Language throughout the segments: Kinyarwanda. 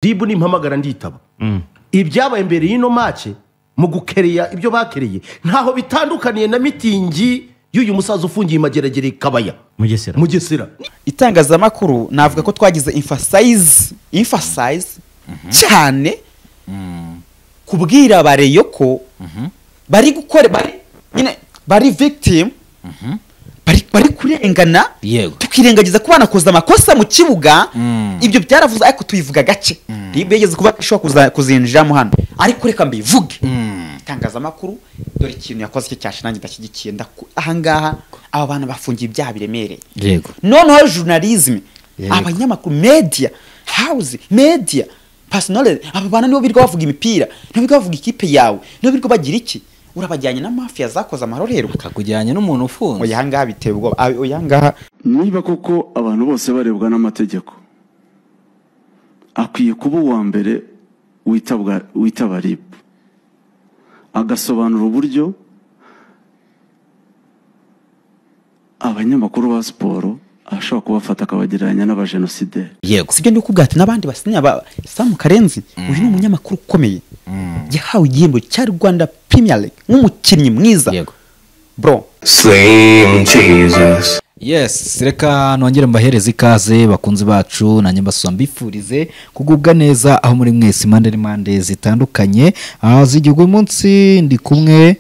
RIB nimpamagara nditaba. Ibyabaye mbere y'ino match mu gukereya ibyo bakereye ntaho bitandukaniye na mitingi y'uyu musaza ufungiye Mageragere Kabaya Mugesera. Mugesera. Itangazamakuru navuga ko twagize emphasize cyane kubwira abareyo ko bari gukora bari nyine bari victim bari kurengana, tukirengagiza ko banakoze amakosa mu kibuga. Ibyo byaravuze ariko tuyivuga gace. RIB yigeze kuba ishobora kuzinjiramo hano, ariko reka mbivuge. Itangazamakuru dore ikintu yakoze cyo cyashe nanjye ndashyigikiye. Ahangaha aba bana bafungiye ibyaha biremereye. Yego. Noneho journalism, abanyamakuru, media house, media personal, aba bana nibo birirwa bavuga imipira, nibo birirwa bavuga ikipe yawe, nibo birirwa bagira iki. Urabajyanye na mafia zakoze amarorerwa, kakujyanye n'umuntu ufunze. Oya ahangaha biteye ubwoba. Oya ahangaha niba koko abantu bose barebwa n'amategeko, akwiye kuba uwa mbere witaba RIB, agasobanura uburyo abanyamakuru ba siporo ashobora kubafata akabagereranya n'abajenosideri. Yego. Sibyo ndi kubwira ati n'abandi basinya ba Sam Karenzi, uyu ni umunyamakuru ukomeye, yahawe igihembo cya Rwanda Premier League nk'umukinnyi mwiza. Yego. Bro. Slim Jesus. Yes, reka nongere mbahereze ikaze bakunzi bacu, nanjye mbasuza mbifurize kugubwa neza aho muri mwese impande n'impande zitandukanye z'igihugu. Uyu munsi ndi kumwe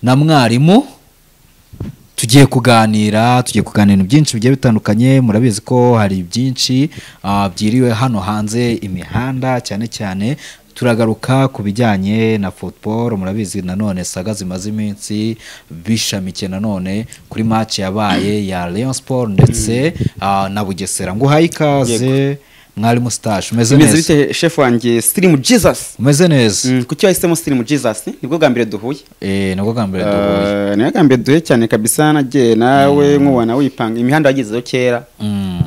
na mwarimu, tugiye kuganira ibintu byinshi bigiye bitandukanye. Murabizi ko hari byinshi byiriwe hano hanze imihanda, cyane cyane turagaruka ku bijyanye na football. Murabizi nanone saga zimaze iminsi bishamikiye nanone kuri match yabaye ya Rayon Sport ndetse na Bugesera. Nguhaye ikaze mwarimu Stash, umeze neza? Bite chef wanjye Slim Jesus? Umeze neza. Kuki wahisemo Slim Jesus? Nibwo bwa mbere duhuye. Nibwo bwa mbere duhuye. Nibwo bwa mbere duhuye cyane kabisa, nagiye nawe nkubona wipanga imihanda wagezeho kera.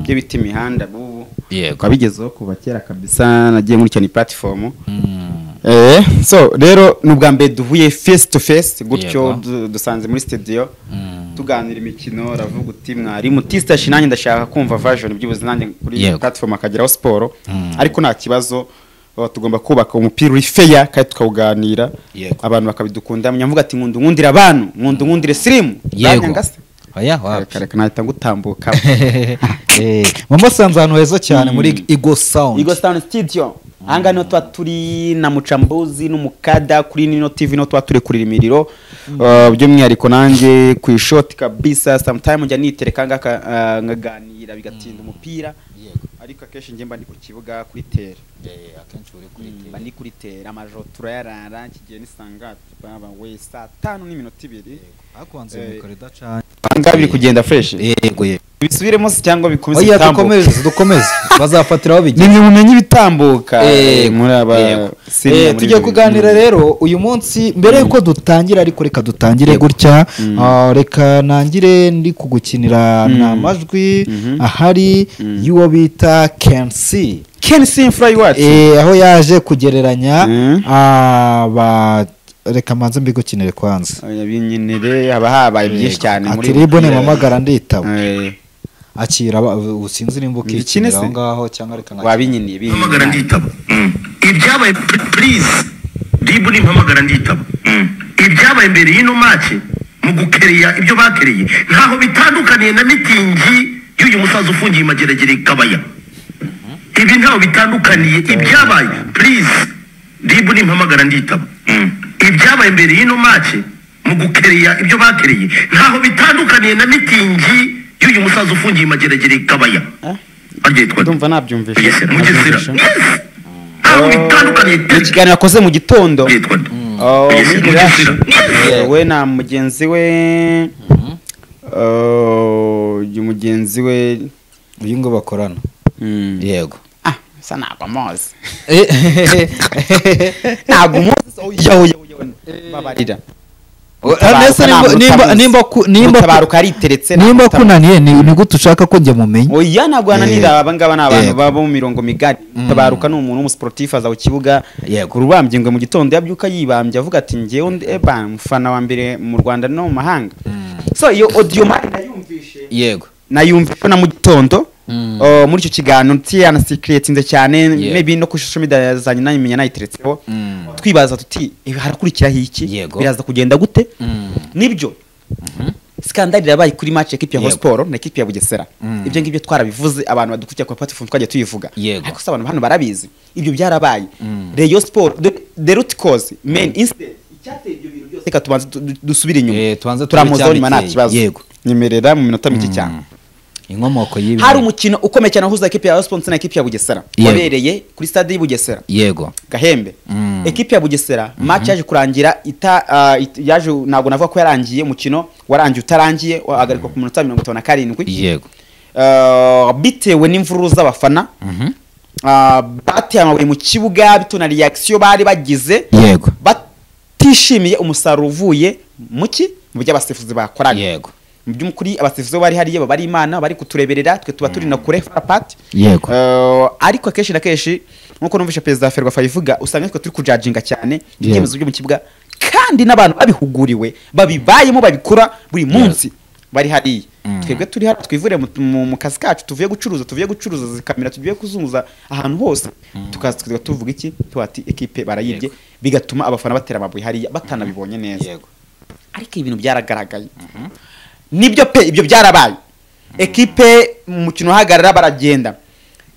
Ibyo bita imihanda bubu. Yego. Wabigezeho kuva kera kabisa, nagiye muri cyane platform. So rero nubwa mbere duhuye face to face gutyo, dusanze muri studio tuganira imikino. Ravuga uti mwarimu Tistash, nanjye ndashaka kumva version by'ubuzi nanjye kuri platform akageraho siporo. Ariko nta kibazo, tugomba kubaka umupira uri fair kandi tukawuganira abantu bakabidukunda. Munyavuga ati nkundu nkundira abantu, nkundu nkundire Slim. Yego. Oya wapi. Reka nahita ngutambuka. Mama sanze ahantu heza cyane muri Igo Sound. Igo Sound Studio. Anga niho tuba turi na Mucambuzi n'umukada kuri Nino TV, niho tuba turi kurira imiriro. By'umwihariko nanjye ku ishoti kabisa, sometime njya nitereka ngaganira bigatinda umupira. Ariko akenshi njye mba ndi ku kibuga kuri terre. Akenshi uri kuri terre. Mba ndi kuri terre, amajoro turayarara, kigiye nisanga baba we saa 5:02. Ariko wanze mikoro idacanye. Anga biri kugenda fresh. Yego yego. Bisubiremo se cyangwa bikomeze bitambuka? Oya dukomeze bazafatiraho bigeze. Nimwe mumenye ibitambuka muri aba. Tugiye kuganira rero uyu munsi. Mbere yuko dutangira ariko reka dutangire gutya, reka nangire ndi kugukinira na majwi ahari y'uwo bita Kensi. Kensi imfura iwacu. Aho yaje kugereranya aba, reka manze mbigukinire kwanza. Binkinire haba habaye byinshi cyane muri RIB nimpamagara nditaba. Akira usinzi nimba ukikinira aho ngaho cyangwa reka wabinyiniye mpamagara nditaba. Ibyabaye please RIB nimpamagara nditaba. Ibyabaye mbere y'ino match mu gukereya ibyo bakereye ntaho bitandukaniye na mitingi y'uyu musaza ufungiye Mageragere Kabaya. Ibi ntaho bitandukaniye ibyabaye please RIB nimpamagara nditaba. Ibyabaye mbere y'ino match mu gukereya ibyo bakereye ntaho bitandukaniye na mitingi y'uyu musaza ufungiye Mageragere Kabaya. Ndumva nabyumvishe. Mugesera. Ntaho bitandukaniye. Ikiganiro yakoze mu gitondo. We na mugenzi we, mugenzi we uyu ngo bakorana. Yego. Sa ntabwo amuzi. Ntabwo umuzi. Oya babarira. Nimba tabaruka ariteretse, nimba kunaniye ni gute ushaka ko njye mumenya? Oya ntabwo ananira, aba ngaba ni abantu baba mu mirongo migari. Tabaruka ni umuntu w'umusportif, aza ku kibuga kurubambye ngo mu gitondo yabyuka yibambye avuga ati njyewe eba mufana wa mbere mu Rwanda no mu mahanga. So iyo audio nayumvishe. Yego. Nayumvishe na mu gitondo. Muri icyo kiganiro tiyanasikeretinze cyane, maybe no ku social media zanjye nayimenya nayiteretseho, twibaza tuti harakurikiraho iki, biraza kugenda gute. Nibyo, skandali irabaye kuri match equipe ya Rayon Sport na equipe ya Bugesera. Ibyo ngibyo twarabivuze, abantu badukurikira ku platform twagiye tuyivuga, ariko se abantu hano barabizi, ibyo byarabaye. Rayon Sport, the root cause, main incident, icyateye ibyo bintu byose, reka tubanze dusubire inyuma, Tubanze turamuzaho nyuma, nta kibazo. Nyemerera mu minota mike cyane. Inkomoko y'ibi. Hari umukino ukomeye cyane uhuza equipe ya Rayon Sport na equipe ya Bugesera, wabereye kuri stade y'i Bugesera. Gahembe. Equipe ya Bugesera, match yaje kurangira yaje, ntabwo navuga ko yarangiye, umukino warangiye utarangiye, wahagarikwa ku minota 57. Bitewe n'imvururu z'abafana bateye amabuye mu kibuga, bitewe na reaction bari bagize, batishimiye umusaruro uvuye mu ki, mu byo abasifuzi bakoraga. Mu by'ukuri abasifuzi bo bari hariya baba ari Imana, bari kutureberera, twe tuba turi na kure far apart. Ariko akenshi na kenshi, nk'uko numvise perezida wa Ferwafa ivuga, usanga twe turi kujajinga cyane ibyemezo byo mu kibuga, kandi n'abantu babihuguriwe, babibayemo, babikora buri munsi bari hariya. Twebwe turi hano twivure mu kazi kacu, tuvuye gucuruza zikamera, tugiye kuzunguza ahantu hose, tukaza tukiga tuvuga iki, tuba ati ekipe barayibye, bigatuma abafana batera amabuye hariya batanabibonye neza. Ariko ibintu byaragaragaye, nibyo pe, ibyo byarabaye. Ekipe mu mukino uhagarara baragenda.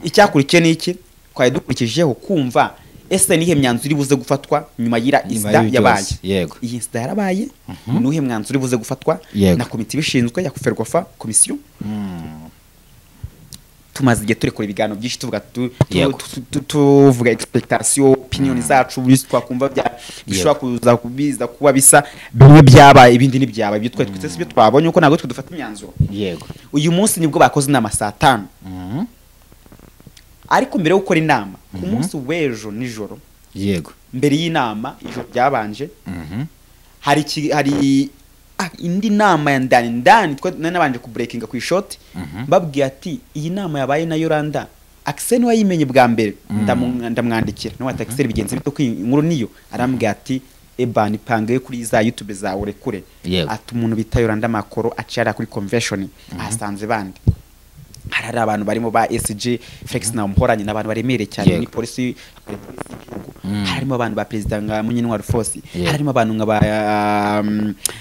Icyakurikiye ni iki? Twari dukurikijeho kumva ese nihe myanzuro iri buze gufatwa nyuma y'ira Nyuma incident y'ibi yabaye. byose. Iyi incident yarabaye, nuhe mwanzuro uri buze gufatwa na komite ibishinzwe ya Ferwafa, komisiyo. Tumaze igihe turekura ibiganiro byinshi tuvuga tuvuga expectation, opinion zacu, buri twakumva bya bishobora kuza kubiza kuba bisa, bimwe byabaye, ibindi ntibyabaye. Ibyo twari twiteze, ibyo twabonye, uko ntabwo twe dufata imyanzuro. Uyu munsi nibwo bakoze inama saa 5, ariko mbere yo gukora inama ku munsi w'ejo nijoro, mbere y'inama ijoro ryabanje, hari indi nama ya ndani ndani nari nabanje kubreakinga ku ishoti, mbabwiye ati iyi nama yabaye na Yolanda Axel wayimenye bwa mbere. Ndamwandikira nawe ati Axel, bigenze bite ko iyi inkuru niyo? Arambwira ati eba nipange kuri za YouTube zawe urekure. Ati umuntu bita Yolanda Makoro aciye kuri convention, ahasanze bandi, hari abantu barimo ba SG Felix na Muhoranye, n'abantu baremereye cyane ni polisi, hari polisi y'igihugu, harimo abantu ba perezida nka Munyentwari Force, harimo abantu nka ba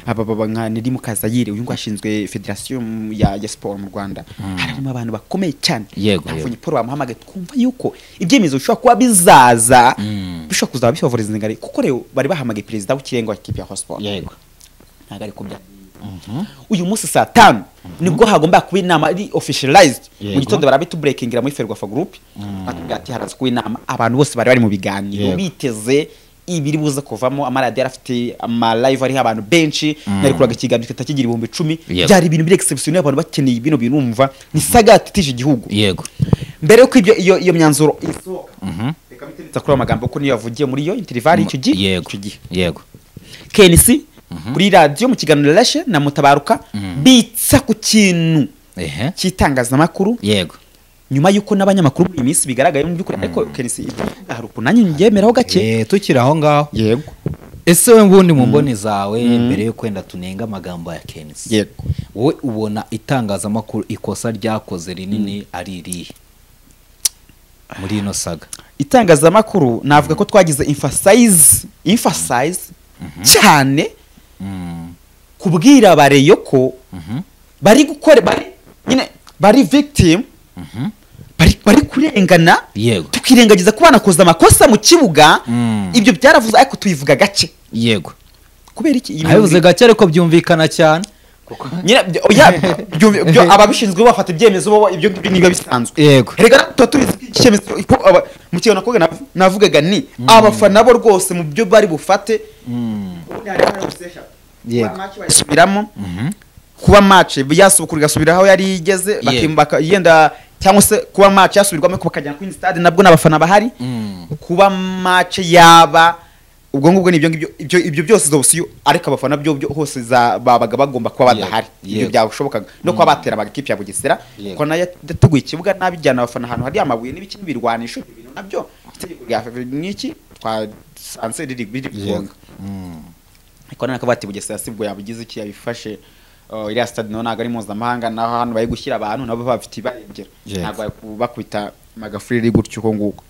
aba nka Niri Mukazayire, uyu nguyu ashinzwe federation ya siporo mu Rwanda, harimo abantu bakomeye cyane. Navunye Paul bamuhamagaye, twumva yuko ibyemezo bishobora kuba bizaza, bishobora kuzaba bifavoriza ingari, kuko rero bari bahamagaye perezida w'ikirenga wa ikipe ya Rayon Sport. Ntabwo ariko bya uyu munsi saa 5 nibwo hagomba kuba inama iri officialized. Mu gitondo barabitubreakingira muri Ferwafa group, batubwira ati haraza kuba inama. Abantu bose bari mu biganiro, biteze ibiri buze kuvamo. Amaradiyo arafite ama live, ariho abantu benshi, narikuraga ikiganiro kitakigira 10,000. Byari ibintu biri exceptionnel, abantu bakeneye bino bintu, umva ni saga yatitije igihugu. Mbere yuko ibyo iyo myanzuro isohoka, reka mpite kuri ayo magambo ko niyo yavugiye muri iyo interval icyo gihe, icyo gihe KNC kuri radiyo mu kiganiro Rashe na Mutabaruka bitsa ku kintu cy'itangazamakuru, nyuma y'uko n'abanyamakuru muri iyi minsi bigaragaye mu by'ukuri, ariko KNC hari ukuntu nanjye nbyemeraho gake. Tukiri aho ngaho, ese we mbundi mu mboni zawe, mbere yo kwenda tunenga amagambo ya KNC, wowe ubona itangazamakuru ikosa ryakoze rinini ari irihe muri ino saga? Itangazamakuru navuga ko twagize emphasize cyane kubwira abareyo ko bari gukora, bari nyine bari victim, bari kurengana, tukirengagiza ko banakoze amakosa mu kibuga. Ibyo byaravuze, ariko tubivuga gake. Kubera iki? Iyi Abivuze gake, ariko byumvikana cyane. Nyine oya, ababishinzwe bo bafata ibyemezo bo, ibyo ngibyo niba bisanzwe. Erega tuba tubizi ko icyemezo ko mu kintu nakuvuga navugaga ni abafana bo rwose mu byo bari bufate, ubundi hari option eshatu. Kuba match bayisubiramo, kuba match yasubukura igasubira aho yari igeze, yenda, cyangwa se kuba match yasubirwamo bakajyana kuri stade nabwo n'abafana bahari, kuba match yaba ubwo ngubwo, ni ibyo ngibyo, ibyo byose izo option, ariko abafana byo hose za babaga bagomba kuba badahari. Ibyo byashobokaga no kuba batera ikipe ya Bugesera, kuko nayo yateguye ikibuga nabi, ijyana abafana ahantu hari amabuye n'ibiki n'ibirwanisho. Ibyo bintu nabyo itegeko rya FIFA n'iki twasanze riri biri kugonga, ariko nanone akavuga ati Bugesera sibwo yabigize iki, yabifashe Iriya stade no ntabwo ari mpuzamahanga, naho hano bari gushyira abantu nabo bafite ibarengera, ntabwo bakubita magafuriri gutyo uko nguko.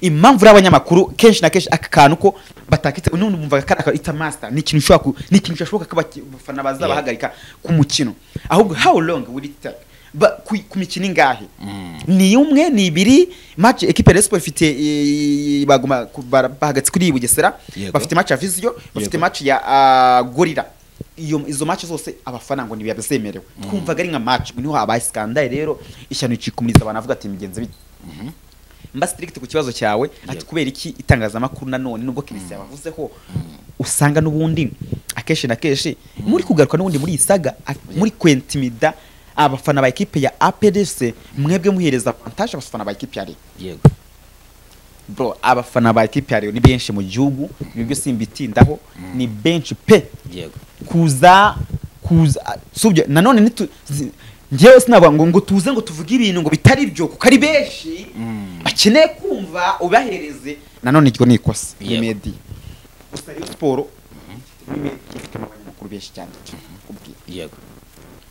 Impamvu rero abanyamakuru kenshi na kenshi aka kantu ko batakitse none bumvaga kari ita master, ni ikintu ushobora, ni ikintu cyashoboka ko abafana bazabahagarika ku mukino. Ahubwo how long will it take? Ku mikino ingahe? Ni umwe, ni ibiri match equipe ya Sport ifite baguma bahagatse kuri Bugesera, bafite match ya Visio, bafite match ya Gorilla. Iyo izo match zose abafana ngo ntibiyabezemerewe. Twumvaga ari nka match niho habaye scandal rero, ishyano icikumiriza abantu avuga ati migenzi bite. Mba strict ku kibazo cyawe ati kubera iki itangazamakuru nanone nubwo Christian yabavuzeho usanga n'ubundi akeshi na keshi muri kugaruka n'ubundi muri isaga muri kwentimida abafana ba equipe ya APDC, mwebwe muhereza avantage abafana ba equipe ya Rayon. Yego bro, abafana ba equipe ya Rayon ni benshi mu gihugu, ibyo simbitindaho ni benshi pe. Yego kuza subye nanone njyewe sinabwa ngo tuze ngo tuvuge ibintu ngo bitari byo kuko ari benshi bakeneye kumva ubahereze. Nanone iryo ni ikosa ni media gusa. Rayon Sport ni media ifite abanyamakuru benshi cyane kubwira. Yego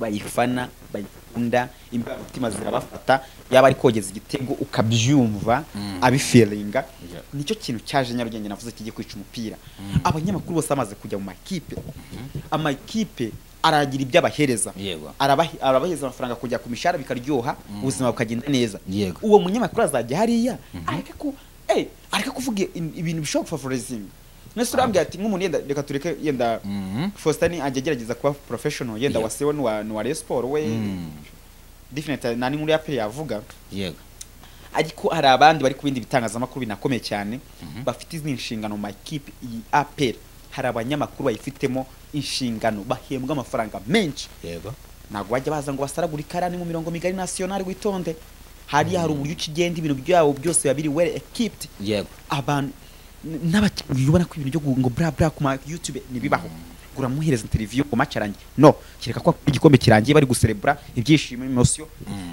bayifana bayikunda, imbamutima zirabafata, yaba ari kogeza igitego ukabyumva abifeelinga. Nicyo kintu cyaje Nyarugenge navuze kigiye kwica umupira. Abanyamakuru bose bamaze kujya mu makipe, amakipe aragira ibyo abahereza, arabaheza amafaranga kujya ku mishahara bikaryoha, ubuzima bukagenda neza. Uwo munyamakuru azajya hariya areka kuvuga ibintu bishobora gufavorizinga. Nese urambwira ati nk'umuntu yenda reka tureke yenda Faustin ajya agerageza kuba professional yenda wasewe n'uwa Rayon Sport we definitely nani nkuru ya pere yavuga. Yego ariko hari abandi bari kubindi bitangazamakuru binakomeye cyane bafite izi inshingano mu makipe iyi APR. Hari abanyamakuru bayifitemo inshingano bahembwa amafaranga menshi. Yego ntabwo bajya baza ngo basaragura ikarani mu mirongo migari national witonde. Hari uburyo ukigenda ibintu byabo byose babiri well equipped. Yego abantu n'abakinnyi ubona ko ibintu byo ngo bra bra ku YouTube nibibaho, uramuhereza interview ku match arangiye no kireka ko igikombe kirangiye bari gucelebra ibyishimo emotion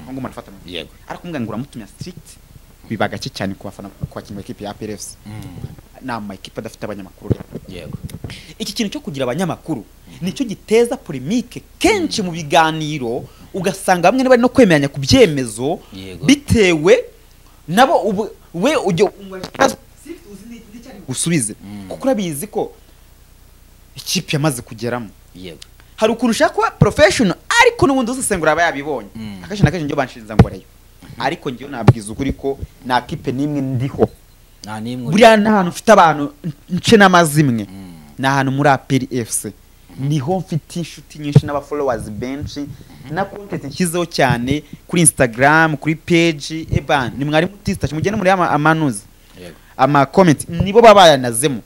ngo umuntu afata. Yego ariko ngo uramutumya strict biba gake cyane ku bafana ku bakinnyi b'equipe ya APRFC n'ama equipe adafite abanyamakuru. Yego iki kintu cyo kugira abanyamakuru nicyo giteza polemique kenshi mu biganiro, ugasanga bamwe bari no kwemeranya ku byemezo bitewe nabo we ujye gusubize kuko urabizi ko ikipe yamaze kugeramo. Yego hari ukuntu ushaka kuba professional ariko n'ubundi usesengura aba yabibonye. Akenshi na kenshi njye banshinza ngo reyo, ariko njye nabwiza ukuri ko nta kipe nimwe ndiho, nta nimwe buriya nta hantu mfite abantu nce n'amazimwe, ni ahantu muri APR FC niho mfite inshuti nyinshi n'aba followers benshi na content nshyizeho cyane kuri Instagram kuri page eban ni mwari mutista mugende muri amanuzi ama comment nibo babayanazemo.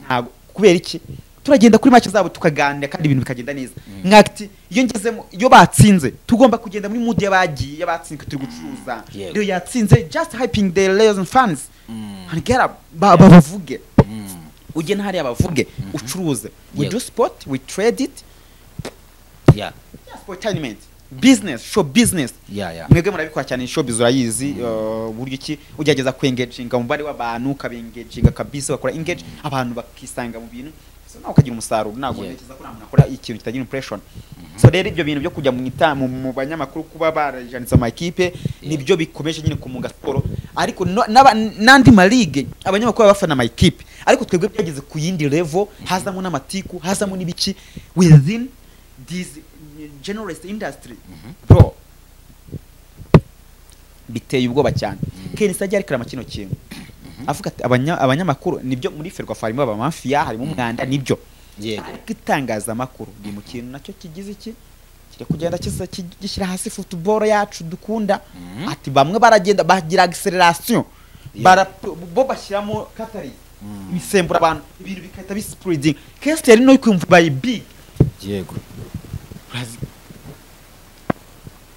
Ntago kubera iki turagenda kuri match zabo tukaganira kandi ibintu bikagenda neza. Mwakti iyo ngezemo iyo batsinze tugomba kugenda muri mood yabagiye yabatsinze turi gucuruza. Iyo yatsinze just hyping the Lions fans and get up bavuge ugena hari abavuge ucuruze. We do sport, we trade it. Yeah, sportainment business, show business. Mwebwe murabikora cyane show biz urayizi buryo iki ugerageza kwengaginga umubare w'abantu ukabengaginga kabisa bakora engage abantu bakisanga mu bintu, so nawe ukagira umusaruro. Ntabwo ntekereza ko nta muntu akora ikintu kitagira impression. So rero ibyo bintu byo kujya mu banyamakuru kuba barajanitse ama equipe nibyo bikomeje nyine kumunga siporo. Ariko n'andi maligue abanyamakuru bafana ama equipe, ariko twebwe byageze ku yindi level, hazamo n'amatiku, hazamo n'ibiki within this generalist industry. Bro biteye ubwoba cyane. Kenisi ajya arikara kino kintu avuga ati abanyamakuru nibyo muri Ferwafa harimo aba mafia, harimo umwanda nibyo. Yego ariko itangazamakuru ni mu kintu nacyo kigize iki kiri kugenda gishyira hasi football yacu dukunda. Ati bamwe baragenda bagira acceleration bo bashyiramo catalyst imisembura abantu ibintu bikahita bispreading. Kenisi yari no kumva by big. Yego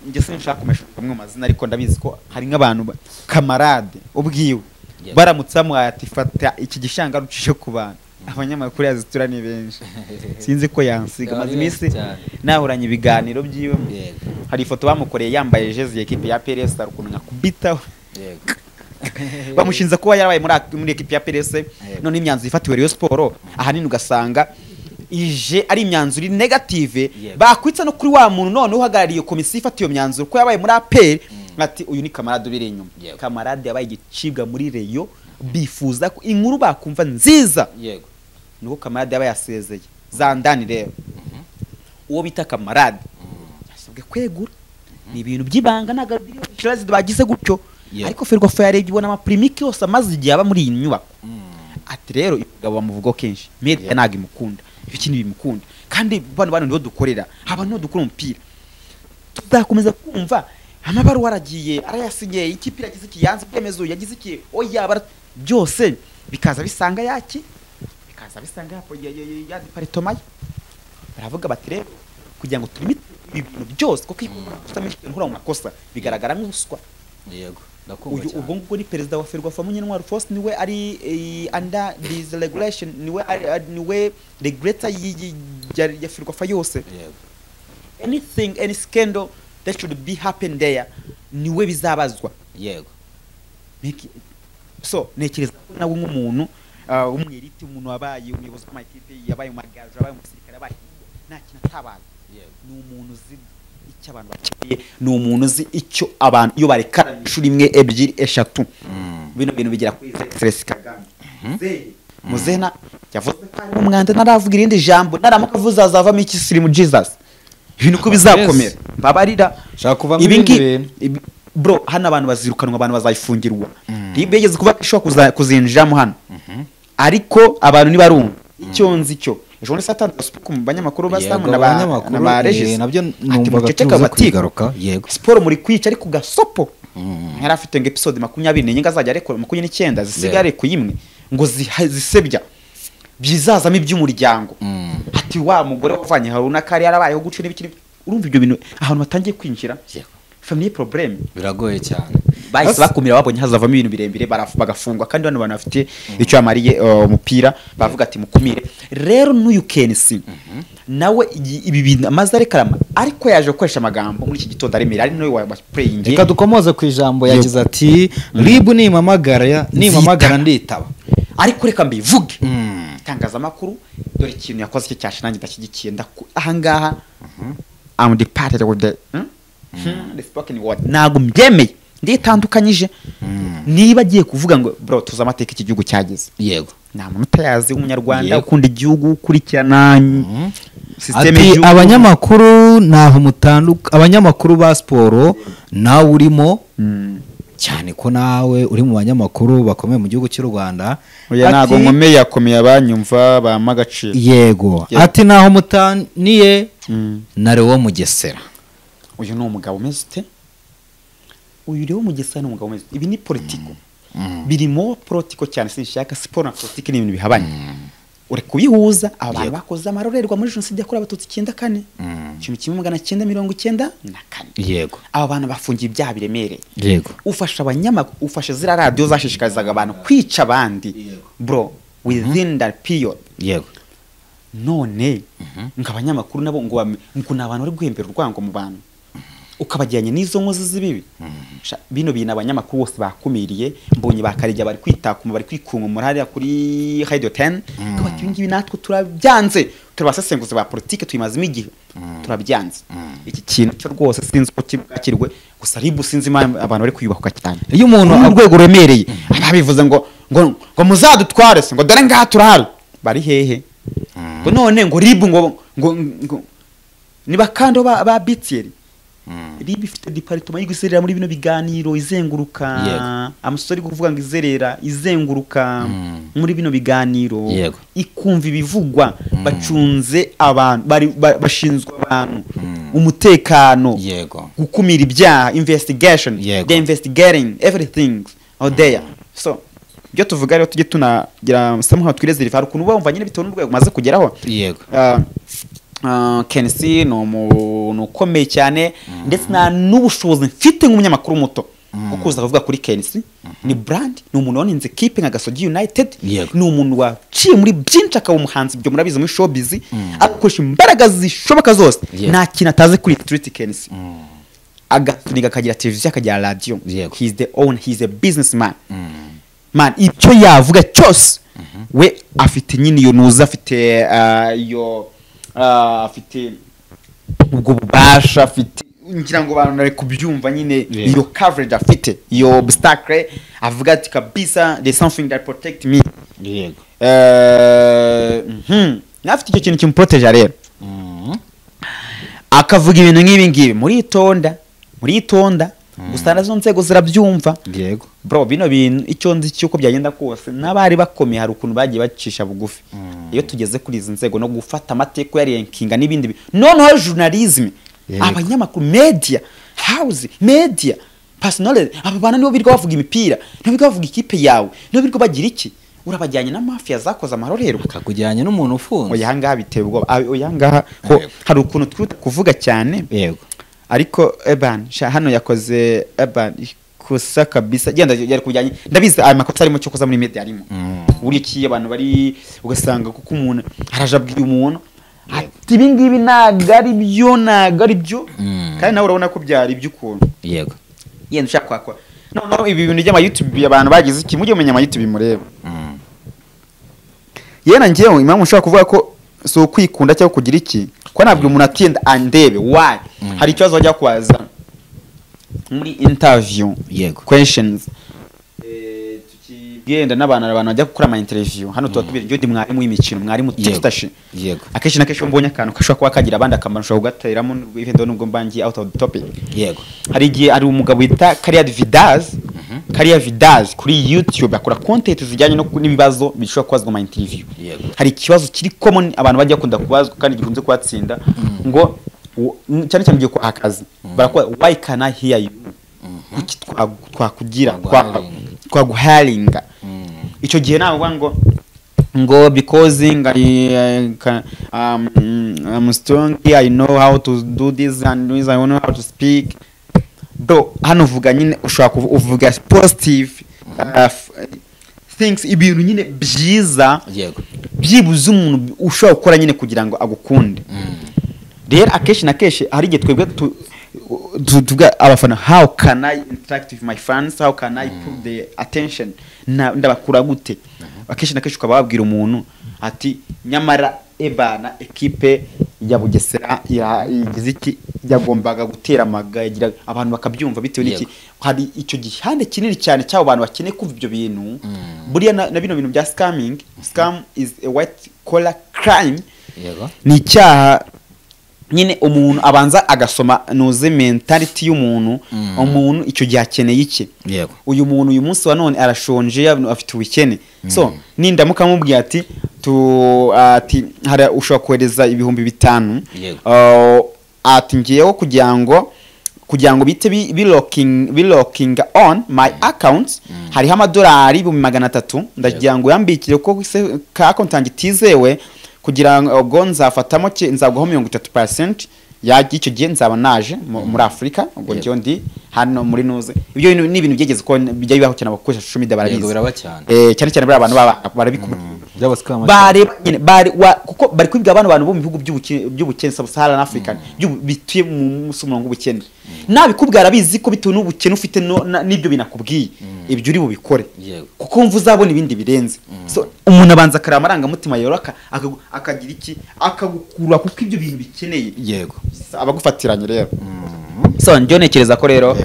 njye sinshaka kumesha bamwe mu mazina ariko ndabizi ko hari nk'abantu kamarade ubwiwe baramutse amwaye ati fata iki gishanga rucishe ku bantu. Abanyamakuru yazitura ni benshi sinzi ko yansiga maze iminsi nahuranye ibiganiro byiwe. Hari ifoto bamukoreye yambaye jezi ya equipe ya PRS ukuntu nkakubitaho. Yego bamushinza kuba yarabaye muri equipe ya PRS none imyanzuro ifatiwe Rayon Sport ahanini ugasanga Ije ari imyanzuro iri negative, bakwitsa no kuri wa muntu none uhagarariye komisiyo ifata iyo myanzuro ko yabaye muri APR, ati uyu ni Kamarade ubiri inyuma. Kamarade yabaye igicibwa muri Rayon, bifuza ko inkuru bakumva nziza. Yego. Nuko Kamarade yabaye yasezeye zandani. Rero uwo bita Kamarade yasabwe kwegura, ni ibintu by'ibanga, ntabwo bagize gutyo. Ariko Ferwafa yarebye ibona amaprimike yose amaze igihe aba muri iyi nyubako. Ati rero umugabo bamuvugaho kenshi, media ntabwo imukunda, ibiki ntibimukunda, kandi bano bantu nibo dukorera, aba nibo dukora umupira. Tuzakomeza kumva amabaruwa aragiye arayasinye, ikipe iragize iki, yanze ibyemezo, yagize iki, oya, byose bikaza bisanga yaki, bikaza bisanga ya departement ye. Baravuga bati rero kugira ngo turime ibintu byose, kuko iyo utamenya mu makosa bigaragara nk'ubuswa. Yego. Uyu ubwo ngubwo ni perezida wa Ferwafa Munyentwari Faustin, niwe ari under this regulation, niwe niwe regulator ya Ferwafa yose. Yego. Anything, any scandal that should be happen there, niwe bizabazwa. Yego. So ntekereza ko nawe nk'umuntu w'umwiriti, umuntu wabaye umuyobozi w'amakipe, yabaye umugaju, yabaye umusirikare, yabaye nta kintu atabaye. Ni umuntu uzi icyo abantu bakeneye, ni umuntu uzi icyo abantu iyo barekana inshuro imwe, ebyiri, eshatu, bino bintu bigera kuri Excellency Kagame. Muzena yavuze ko ari umwanda, naravuga irindi jambo, naramuka avuze azavamo iki sirimu Jesus, ibintu ko bizakomera. Mbabarira, ibi ngibi bro, hano abantu bazirukanwa, abantu bazayifungirwa. Ntibigeze kuba ishobora kuzinjiramo hano, ariko abantu nibarumva icyo nzi cyo. Ejo ni satani ku banyamakuru basamu na ba Regis, nabyo numvaga tuza kwigaruka. Yego, siporo muri kwica ariko gasopo yari afite ngo episode 24 ngazajya arekura 29 zisigare ku yimwe ngo zisebya byizazamo iby'umuryango. Ati wa mugore wavanye Haruna kari yarabayeho guca n'ibiki. Urumva ibyo bintu ahantu batangiye kwinjira, family problem biragoye cyane. Bahise bakumira, babonye hazavamo ibintu birembire, bagafungwa. Kandi bano bantu bafite icyo bamariye umupira, bavuga ati mukumire. Rero n'uyu Kensi nawe ibi bintu amaze arekarama, ariko yaje gukoresha amagambo muri iki gitondo aremera, ari nawe wa playing. Reka dukomoze ku ijambo yagize ati RIB nimamagara nditaba, ariko reka mbivuge itangazamakuru, dore ikintu yakoze cyo cyashe nanjye ndashyigikiye ahangaha. I'm departed with the the spoken word, ntabwo mbyemeye, nditandukanyije. Niba agiye kuvuga ngo bro tuzi amateka iki gihugu cyageze. Yego. Nta muntu utayazi w'umunyarwanda ukunda igihugu, ukurikirana system y'igihugu. Abanyamakuru naho mutanduka, abanyamakuru ba siporo nawe urimo cyane, ko nawe uri mu banyamakuru bakomeye mu gihugu cy'u Rwanda. Oya ntago nkomeye, yakomeye abanyumva bampa agaciro. Yego. Ati naho mutaniye na Lewo Mugesera. Uyu ni umugabo umeze ute? Uyu rero Mugesera ni umugabo umeze. Ibi ni politiko. Birimo politiko cyane, sinshaka siporo na politiki ni ibintu bihabanye. Uri kubihuza abantu bakoze amarorerwa muri jenoside yakorewe Abatutsi 94, 1994. Yego. Aba bantu bafungiye ibyaha biremereye. Yego. Ufasha abanyamakuru, ufasha zira radio zashishikarizaga abantu kwica abandi. Bro, within that period. Yego. None ngo abanyamakuru nabo ngo ngo abantu bari guhembera urwango mu bantu, ukabajyanye n'izo nkozi z'ibibi. Bino bintu abanyamakuru bose bakumiriye, mbonye bakarijya bari kwitakuma, bari kwikunga hariya kuri Radio 10, bati ibi ngibi natwe turabyanze, turabasesenguza ba politike tuyimazemo igihe, turabyanze. Iki kintu cyo rwose sinzi uko kibwakirwe, gusa RIB sinzi abantu bari kwiyubaka cyane. Iyo umuntu urwego ruremereye ababivuze ngo ngo ngo muzadutware se, ngo dore ngaha turahari, bari hehe? Ngo none ngo RIB ngo ngo niba kandi ba BTL RIB ifite departement y'igusirira muri bino biganiro izenguruka, amusori kuvuga ngo izerera izenguruka muri bino biganiro, ikumva ibivugwa, bacunze abantu, bashinzwe abantu umutekano, gukumira ibyaha, investigation, the investigating everything out there. So ibyo tuvuga rero tujye tunagira somehow twirezeriva ukuntu bumva nyine bitewe n'urwego maze kugeraho. Yego. Kensi ni umuntu ukomeye cyane, ndetse nta n'ubushobozi mfite nk'umunyamakuru muto bwo kuza kuvuga kuri Kensi. Ni brand, ni umuntu waninze kipe nka Gasogi United, ni umuntu waciye muri byinshi akaba umuhanzi, ibyo murabizi muri showbiz, akoresha imbaraga zishoboka zose, nta kintu atazi kuri street. Kensi agasunika akagira televiziyo, akagira radio. He is the owner, he is a businessman. Man, icyo yavuga cyose We afite nyine iyo nuza, afite iyo afite ubwo bubasha, afite, ngira ngo abantu bari kubyumva nyine, iyo coverage afite, iyo obstacle, avuga ati kabisa there's something that protect me. Afite icyo kintu kimuproteja rero, akavuga ibintu nk'ibi ngibi, muritonda, muritonda gusa, nazo nzego zirabyumva. Bro, bino bintu icyo nzi cy'uko byagenda kose, n'abari bakomeye hari ukuntu bagiye bacisha bugufi. Iyo tugeze kuri izi nzego no gufata amateka ya rankinga n'ibindi, noneho journalism, abanyamakuru, media house, media personality, aba bana nibo birirwa bavuga imipira, nibo birirwa bavuga ikipe yawe, nibo birirwa bagira iki, urabajyanye na mafia zakoze amarorerwa. Kakujyanye n'umuntu ufunze. Oya, ahangaha biteye ubwoba. Oya, ahangaha ho hari ukuntu twihuta kuvuga cyane. Ariko eban sha hano yakoze eban ikosa kabisa, genda yari kujyanye, ndabizi aya makosa arimo cyo koza muri media arimo. Buri ki abantu bari ugasanga kuko umuntu araje abwira umuntu ati ibi ngibi ntabwo ari byo, ntabwo ari byo, kandi nawe urabona ko byari iby'ukuntu. Yenda ushaka kwakora noneho ibi bintu by'ama YouTube, abantu bagize iki, mujye mumenya ama YouTube mureba. Yena njyewe impamvu nshobora kuvuga ko si ukwikunda cyangwa kugira iki, ko nabwira umuntu ati yenda andebe why. Hari ikibazo bajya kubaza muri interview, questions, tukigenda n'abantu, abantu bajya gukora ama interview hano, tuba tubiri, njye ndi mwarimu w'imikino, mwarimu Tistashi. Akenshi na kenshi iyo mbonye akantu gashobora kuba kagira abandi akamaro, nshobora kugateramo even though nubwo mbangiye out of the topic. Hari igihe hari umugabo wita Kariya Vidaz, Kariya Vidaz kuri YouTube akora content zijyanye no n'ibibazo bishobora kubazwa mu interview. Hari ikibazo kiri common abantu bajya bakunda kubazwa kandi gikunze kubatsinda, ngo cyane cyane ugiye kwa akazi, barakora why can I hear you, kuki twakugira Twaguharinga. Twaguharinga. Icyo gihe ntabwo ngo because I'm strong, I know how to do this and this, I know how to speak. Bro, hano uvuga nyine ushobora uvuga positive things, ibintu nyine byiza, byibuze umuntu ushobora gukora nyine kugira ngo agukunde. Rero akenshi na kenshi hari igihe twebwe tuvuga abafana, how can I interact with my fans, how can I put the attention, ndabakura gute? Akenshi na kenshi ukaba wabwira umuntu ati nyamara ebana ekipe ya Bugesera igize iki, yagombaga gutera amaga, yagira abantu bakabyumva bitewe n'iki. Hari icyo gihande kinini cyane cy'abo bantu bakeneye kumva ibyo bintu. Buriya na bino bintu bya scamming, scam is a white collar crime. Ni icyaha nyine umuntu abanza agasoma nuze mentality y'umuntu, umuntu icyo gihe akeneye iki, uyu muntu uyu munsi wa none arashonje, afite ubukene. So nindamuka mubwiye ati tu ati hari ushobora kohereza 5000, ati ngiyeho kugira ngo bite bi locking on my account, hariho amadolari 300,000, ndagira ngo yambikire kuko se ka account yanjye itizewe, kugira ngo ubwo nzafatamo nzaguha 30% yajya, icyo gihe nzaba naje muri Afurika, ubwo njyewe ndi hano muri nuze. Ibyo bintu ni ibintu byigeze ko bijya bibaho cyane, abakoresha social media barabizi. Yego, biraba cyane. Cyane cyane bariya bantu baba barabikubwira, By'abascam. Bareba nyine bari kuko bari kwibwa abana, abantu bo mu bihugu by'ubukene, sub-Saharan African, bituye mu musi umurongo w'ubukene. Nabikubwira arabizi ko bitewe n'ubukene ufite n'ibyo binakubwiye, ibyo uri bubikore, kuko wumva uzabona ibindi birenze. So umuntu abanza akareba amarangamutima yoroka, akagira iki, akagukura kuko ibyo bintu bikeneye abagufatiranye rero. So njyo ntekereza ko rero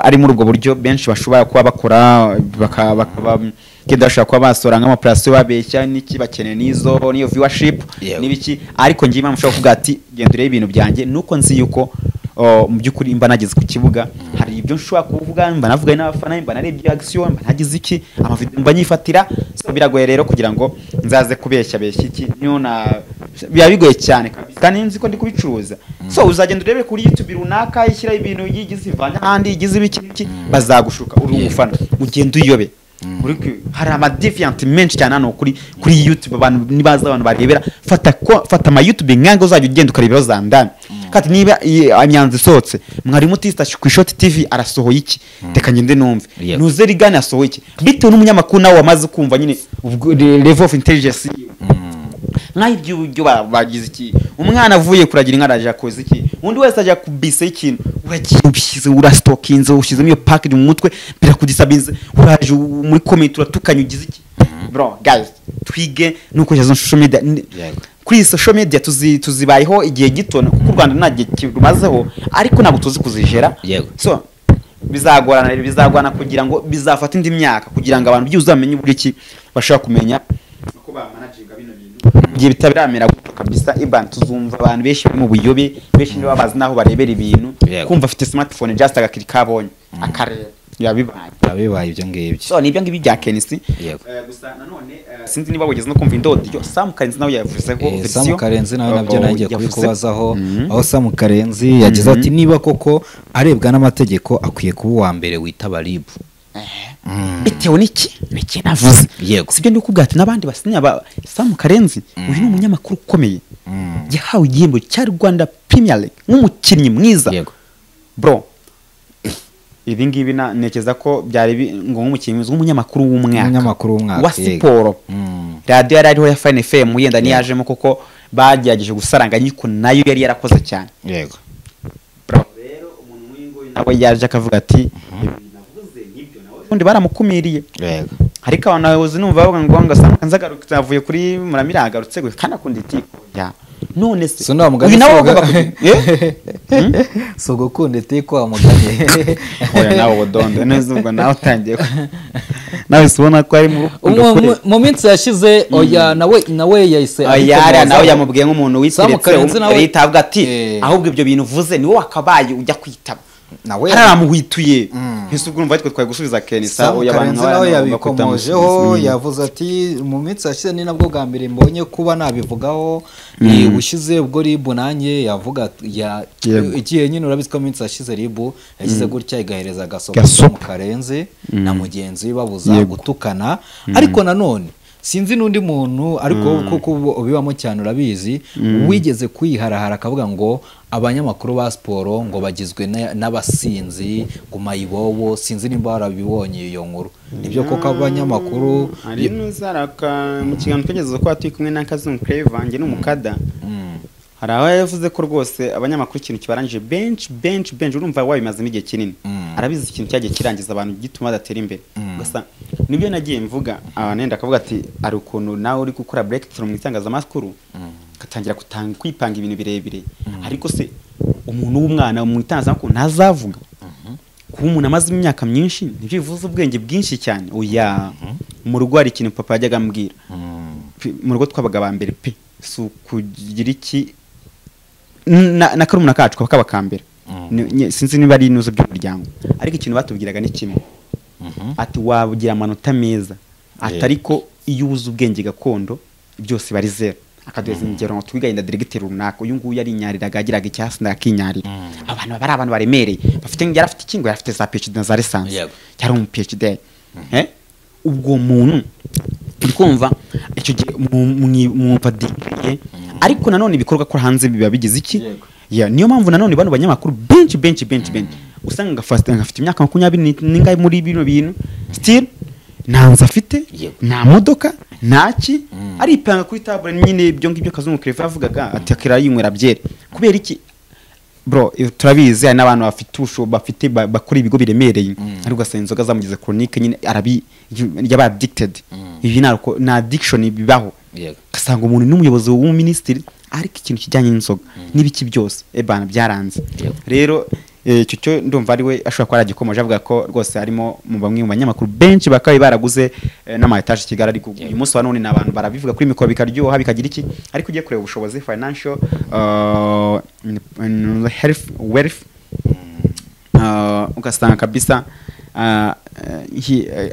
ari muri ubwo buryo benshi bashobora kuba bakora, bakaba kenda bashobora kuba basora nk'amaoperation babeshya n'iki, bakeneye n'izo n'iyo viewership n'ibiki. Ariko njye impamvu ushobora kuvuga ati genda urebe ibintu byanjye, nuko nzi yuko mu by'ukuri mba nageze ku kibuga, hari ibyo nshobora kuvuga, mba navuganye n'abafana, mba narebye action, mba nagize iki, amavideo mba nyifatira. So biragoye rero kugira ngo nzaze kubeshya beshya iki, niyo na biba bigoye cyane kabisa, kandi nzi ko ndi kubicuruza. So uzagenda urebe kuri YouTube runaka ishyira ibintu yigize ivanye ahandi, yigize ibiki ibiki, bazagushuka uri umufana ugenda uyobe. Hari ama deviant menshi cyane hano kuri YouTube, abantu nibaza abantu barebera, fata ama YouTube nkange uzajya ugenda ukareberaho za ndani, kandi niba imyanzuro isohotse, mwarimu Tista ku Ishoti TV arasohoye iki, reka ngende numve, nuze rigane asohoye iki, bitewe n'umunyamakuru nawe wamaze kumva nyine ubwo level of intelligence yiwe. Nk'aho ibyo bagize iki, umwana avuye kuragira inka araje akoze iki, undi wese ajya kubise ikintu, uragiye ubishyize, urasitokinze, ushyizemo iyo package mu mutwe, birakudisabinze, uraje muri comment uratukanye, ugize iki. Bro, guys, Twige nuko izo social media, kuri iyi social media tuzibayeho igihe gito, kuko u Rwanda nta gihe rumazeho, ariko ntabwo tuzi kuzijera. So bizagorana rero, bizagorana kugira ngo bizafata indi myaka kugira ngo abantu byuzuye bamenye uburyo ki bashobora kumenya uko bamanaginga bino bintu. Igihe bitabiramera gutyo kabisa, iban tuzumva abantu benshi bari mu buyobe, benshi niba bazi naho barebera ibintu, kumva afite smartphone just agakirika abonye akareba, yabibaye abibaye ibyo ngibyo. So nibyo ngibyo bya KNC. Gusa nanone sinzi niba wigeze no kumva indodiyo Sam Karenzi nawe yavuzeho. Sam Karenzi nawe nabyo nagiye kubikubazaho, aho Sam Karenzi yagize ati niba koko arebwa n'amategeko akwiye kuba uwa mbere witaba RIB. Bitewe n'iki? Niki navuze. Sibyo ndi kukubwira ati n'abandi basinya ba Sam Karenzi, uyu ni umunyamakuru ukomeye. Yahawe igihembo cya Rwanda Premier League nk'umukinnyi mwiza. Bro, ibi ngibi ntekereza ko byari ngo nk'umukinnyi mwiza w'umunyamakuru w'umwaka wa siporo. Radio yari ariho ya Fine FM yenda niyajemo kuko bagerageje gusaranga nyiko nayo yari yarakoze cyane. Yego. Bro, rero umuntu nk'uyu nawe yaje akavuga ati navuze nibyo, nawe undi baramukumiriye. Yego. Ariko abantu abayobozi numva bavuga ngo ngo Sam Karenzi agarutse avuye kuri Muramira agarutse kandi akunda itiko. Ya. None se uyu nawe agomba so gukunda itiko amugane. Oya nawe bodonde neza ubwo nawe utangiye nawe subona ko ari mu rukundo. Mu minsi yashize oya nawe yahise oya nawe yamubwiye nk'umuntu witeretse yitabwa ati ahubwo ibyo bintu uvuze niwo wakabaye ujya kwitaba. Nawe haramuhwituye ese ubwo urumva twe twaye gusubiza Kenisa oya abantu nawe yabikomojeho yavuze ati mu minsi yashize ni nabwo bwa mbere mbonye kuba nabivugaho ubushize ubwo RIB nanjye yavuga igihe nyine urabizi ko minsi yashize RIB yagize gutya igahereza gasopo mu Karenzi na mugenzi we babuza gutukana. Ariko nanone sinzi n'undi muntu ariko kuko ubibamo cyane urabizi wigeze kwiharahara akavuga ngo abanyamakuru ba siporo ngo bagizwe n'abasinzi ngo mayibobo, sinzi nimba warabibonye iyo nkuru. Nibyo koko abanyamakuru ari nuzaraka mu kiganiro twageze ko turi kumwe na Kazungu Clever nge n'umukada, hari aho yavuze ko rwose abanyamakuru ikintu kibarangije bench urumva wabimazemo igihe kinini, arabizi ikintu cyagiye kirangiza abantu gituma badatera imbere. Gusa nibyo nagiye mvuga abanenda akavuga ati ari ukuntu nawe uri gukora breakthrough mu itangazamakuru gatangira gutanga kwipanga ibintu birebire, ariko se umuntu w'umwana mu itangazamakuru ntazavuga kuba umuntu amaze imyaka myinshi nibyo bivuze ubwenge bwinshi cyane. Oya mu rugo hari ikintu papa yajyaga ambwira, mu rugo twabaga ba mbere pe, si ukugira iki na karumuna kacu kaba kambere, sinzi niba ari inuzo by'umuryango, ariko ikintu batubwiraga ni kimwe, ati wabugira amanota meza atariko iyo ubuze ubwenge gakondo byose bari zero. Akaduheza ingero ngo twigayinda directeur runaka uyu nguyu yari inyariraga agiraga icyasi ndakinyarira. Abantu bari abantu baremereye bafite yari afite ikingo yari afite za PhD na za licence, yari umu PhD. Ubwo muntu uri kumva icyo gihe mwumva diye, ariko nanone ibikorwa ko hanze biba bigize iki. Niyo mpamvu nanone bano banyamakuru benshi usanga ngafite imyaka 20 n'ingahe muri bino bintu still nta nzu afite, nta modoka, ntaki, aripanga kuri table nyine ibyo ngibyo Kazungu Clever avugaga ati akira yinywera byere. Kubera iki bro? Turabizi hari n'abantu bafite ubushobozi bafite bakora ibigo biremereye, ariko ugasanga inzoga zamugize chronique nyine arabi yaba addicted. Ibi na addiction bibaho, ugasanga umuntu n'umuyobozi w'umuminisitiri ariko ikintu kijyanye n'inzoga n'ibiki byose ebana byaranze. Rero icyo cyo ndumva ari we ashobora kuba yaragikomoje avuga ko rwose harimo mu bamwe mu banyamakuru benshi bakabaye baraguze n'ama etage Kigali, ariko uyu munsi wa none ni abantu barabivuga kuri mikoro bikaryoha bikagira iki, ariko ugiye kureba ubushobozi financial health wealth ugasanga kabisa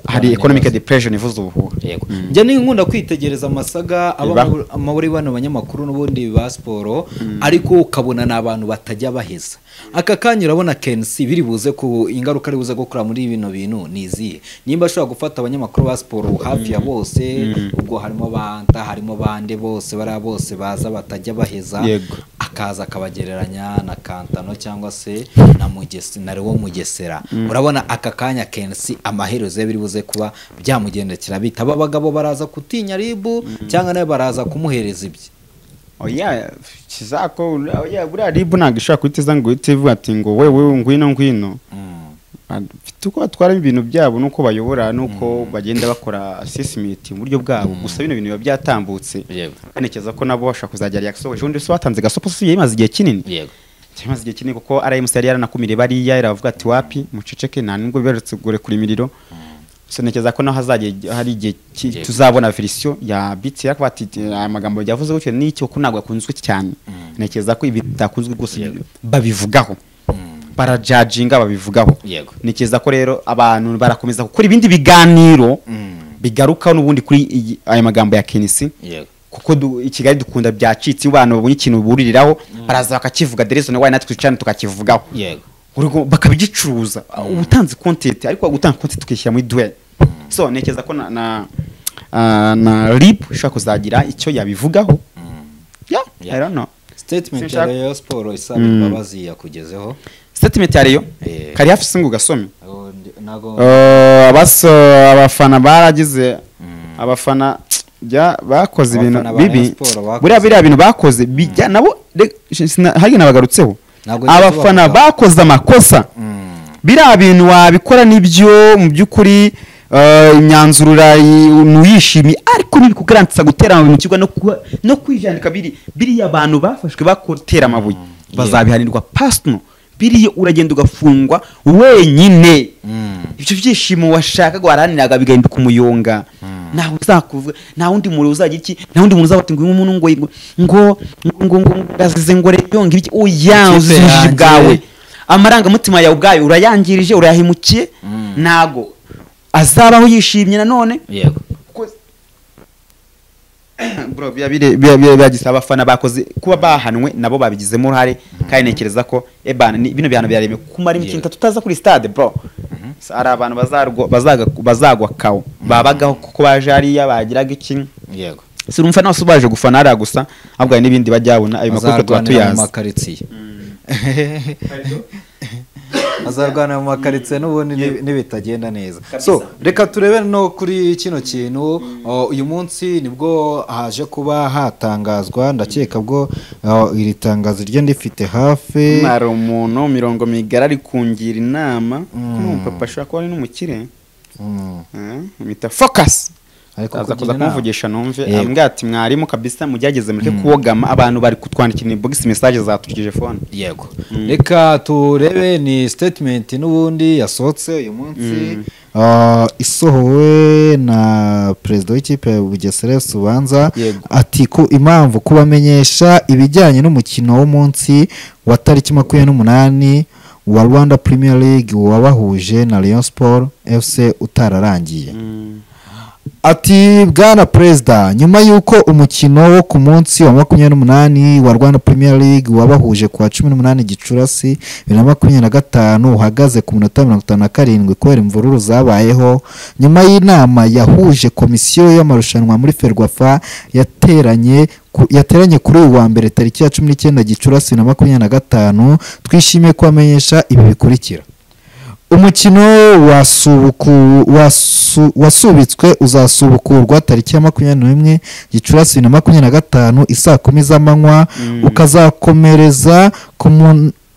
hari economic depression ivuze ubuhuha. Yego. Njye ni nkunda kwitegereza amasaga aba muri bano banyamakuru n'ubundi ba siporo, ariko ukabona n'abantu batajya baheza. Aka kanya urabona KNC biri buze ku ingaruka ari buze gukora muri bino bintu niziye. Nimba ashobora gufata abanyamakuru ba siporo hafi ya bose, ubwo harimo banta, harimo bande bose bara bose baza batajya baheza, akaza akabagereranya na Kantano cyangwa se na Mugesi na Lewo Mugesera. Urabona aka kanya KNC amaherezo biri buze kuba byamugendekera bita abagabo baraza kutinya RIB cyangwa nawe baraza kumuhereza ibye. Oya kizako oya buriya RIB ntabwo ishobora kuhita iza ngo ihite ivuga ati ngo wewe ngwino ngwino. Bafite uko batwara ibintu byabo nuko bayobora nuko bagenda bakora assessment mu buryo bwabo, gusa bino bintu biba byatambutse. Kanekeza ko nabo bashaka kuzajya reaction ejo ndi so batanze gasopo si yimaze igihe kinini. Kimaze igihe kinini kuko RMC yari yaranakumire bariya iravuga ati wapi muceceke nta nubwo bibarutse gore kuri miriro. So nekeza ko naho hazajya hari igihe tuzabona version ya BTR ko bati aya magambo yavuze gutyo n'icyo ko ntabwo yakunzwe cyane. Nekeza ko ibi bitakunzwe rwose babivugaho. Barajajinga babivugaho. Nekeza ko rero abantu barakomeza gukora ibindi biganiro bigaruka n'ubundi kuri aya magambo ya Kenisi. Kuko i Kigali dukunda byacitse abantu babonye ikintu buririraho baraza bakakivuga Derezone wayi natwe cyane tukakivugaho. Bakabigicuruza ubutanze content ariko gutanga content tukishyira muri duel. So nekeza ko na RIB ishaka kuzagira icyo yabivugaho. Yeah, I don't know. Statement ya Rayon Sport isaba imbabazi yakugezeho. Statement ya Rayon kari hafi singu gasome. Abafana baragize abafana bakoze ibintu bibi. Buriya biriya bintu bakoze bijya nabo hari nabagarutseho. Abafana bakoze amakosa. Biriya bintu wabikora nibyo mu byukuri imyanzuro nuyishimi ariko nibikugarantisa gutera amabuye mu kibuga no kwijandika biriya abantu bafashwe bakotera amabuye bazabihanirwa personal. Biriya uragenda ugafungwa wenyine. Ibyo byishimo washaka guharaniraga bigahinduka umuyonga. Ntawe uzakuvuga, nta wundi muntu uzagira iki, nta wundi muntu uzabati ngo umuntu ngo ngo ngo ngo azize ngo rero ngo ibiki. Oya, uzijiji bwawe amarangamutima yawe ubwayo urayangirije, urayahimukiye, ntago azabaho yishimye nanone. Yego bro, byagisaba abafana bakoze kuba bahanwe nabo babigizemo uruhare, kandi ntekereza ko ebana bino bihano byaremye kumara imikino itatu utaza kuri stade bro. Ari abantu bazagwa kawo babagaho kuko baje hariya bagiraga iki. Yego si urumva nawe baje gufana hariya gusa ahubwo n'ibindi bajyabona ayo makuru tuba tuyazi. Azarwana mu makaritsiye n'ubundi nibitagenda neza. So reka turebe no kuri kino kintu. Uyu munsi nibwo haje kuba hatangazwa, ndakeka bwo iri tangazo ryo ndifite hafi. Mara umuntu mirongo migara ari kungira inama papa ashobora kuba ari n'umukire. Mita focus aza kuza kumvugisha numve ambwira ati mwarimu kabisa mugerageze mureke kuwogama abantu bari kutwandikira inbox message zaturikije phone. Yego reka turebe ni statement n'ubundi yasohotse uyu munsi isohowe na president w'ikipe ya Bugesera Subanza ati ko impamvu kubamenyesha ibijyanye n'umukino w'umunsi wa tariki 28 wa Rwanda Premier League wabahuje na Rayon Sport FC utararangiye. Ati bwana Perezida, nyuma y'uko umukino wo ku munsi wa 28 wa Rwanda Premier League wabahuje ku wa 18 Gicurasi 2025 uhagaze ku minota 57 kubera imvururu zabayeho, nyuma y'inama yahuje komisiyo y'amarushanwa muri Ferwafa yateranye kuri uyu wa mbere tariki ya 19 Gicurasi 2025, twishimiye kubamenyesha ibi bikurikira. Umukino wasubitswe uzasubukurwa tariki ya 21 Gicurasi 2025 isaa 10 z'amanywa, ukazakomereza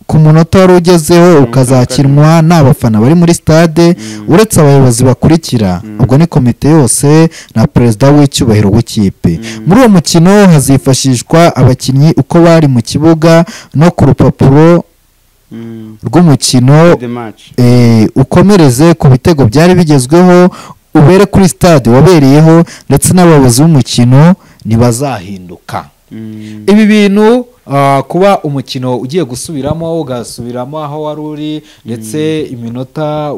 ku munota wari ugezeho, ukazakinwa n'abafana bari muri stade uretse abayobozi bakurikira, ubwo ni komite yose na perezida w'icyubahiro w'ikipe. Muri uwo mukino hazifashishwa abakinnyi uko bari mu kibuga no ku rupapuro rw'umukino, ukomereze ku bitego byari bigezweho, ubere kuri stade wabereyeho, ndetse n'abayobozi b'umukino ntibazahinduka. Ibi bintu kuba umukino ugiye gusubiramo ugasubiramo aho wari uri, ndetse iminota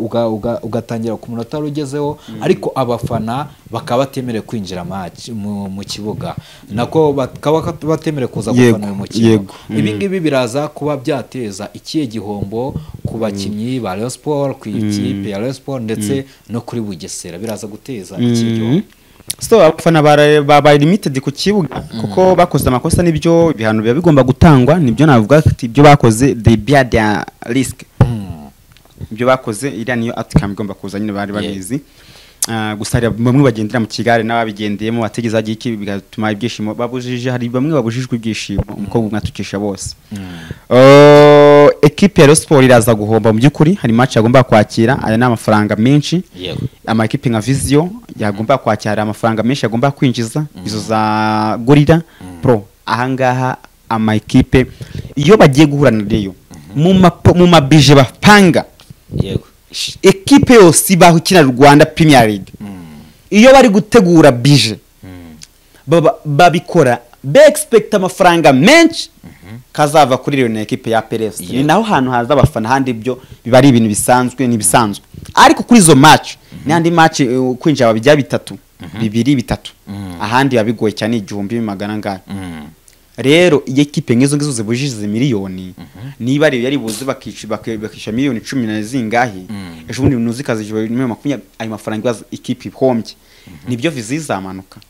ugatangira ku munota ugezeho, ariko abafana bakaba batemerewe kwinjira mu kibuga, nako bakaba batemerewe kuza gufana uyu mukino. Ibi ngibi biraza kuba byateza ikihe gihombo ku bakinnyi ba Rayon Sport, ku ikipe ya Rayon Sport ndetse no kuri Bugesera, biraza guteza ikihe gihombo. So abafana babaye limited ku kibuga kuko bakoze amakosa, nibyo ibihano biba bigomba gutangwa, nibyo navuga ati ibyo bakoze they bear their risk. Ibyo bakoze iriya niyo outcome igomba kuza nyine bari babizi. Gusa hari bamwe bagendera mu kigare n'ababigendeyemo bategeza iki bigatuma ibyishimo babujije, hari bamwe babujijwe ibyishimo, umukobwa umwe atukisha bose. Ekipe ya Rayon Sport iraza guhomba. Mu by'ukuri hari match yagomba kwakira, aya ni amafaranga menshi. Ama ekipe nka Vision yagomba kwakira amafaranga menshi, yagomba kwinjiza izo za Gorilla. Pro ahangaha ama ekipe iyo bagiye guhura na Rayon mu mabije bapanga, ekipe yose ibaho ikina Rwanda Premier League, iyo bari gutegura bije babikora be-expect amafaranga menshi kazava kuri Rayon na ekipe ya PRS. Ni naho hantu haza abafana, handi ibyo biba ari ibintu bisanzwe, ntibisanzwe. Ariko kuri izo match n'andi match kwinjira bijya 3 2 3, ahandi biba bigoye cyane, 1000 angahe. Rero iyo ekipe nk'izo ngizo zibujije miliyoni, niba ari yari buze bakisha miliyoni 10 na zingahe, ejo bundi nuzi kazijwe miliyoni 20, ayo mafaranga ibaza ikipe ihombye, nibyo vizizamanuka.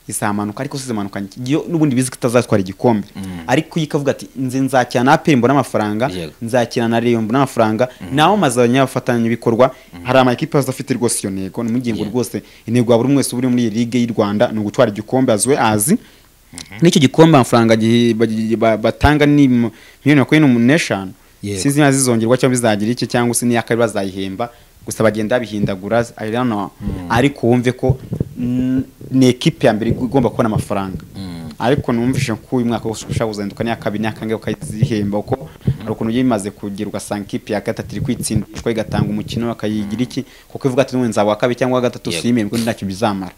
Izamanuka, ariko sizamanuka iyo nubundi bizi kitazatwara igikombe. Ariko yikavuga ati nze nzakina na APR mbona amafaranga, nzakina na Rayon mbona amafaranga, naho maze abanyabafatanya bikorwa. Hari ama ekipe azafite rwose iyo ntego, ni mugingo rwose intego ya buri wese uri muri ligue y'u Rwanda ni ugutwara igikombe azwe azi. N'icyo gikombe amafaranga batanga ni miliyoni 25, sinzi niba zizongerwa cyangwa bizagira iki, cyangwa se niya kabiri bazayihemba, gusa bagenda bihindagura, I don't know. Ariko wumve ko ni ekipe ya mbere igomba kubona amafaranga. Ariko numvise ko uyu mwaka wose ushaka kuzahinduka niya kabiri niya kangahe ukayizihemba, uko hari ukuntu bimaze kugira ugasanga ikipe ya gatatu iri kwitsindishwa igatanga umukino bakayigira iki, kuko ivuga ati nzaba wa kabiri cyangwa wa gatatu simembe ntacyo bizamara.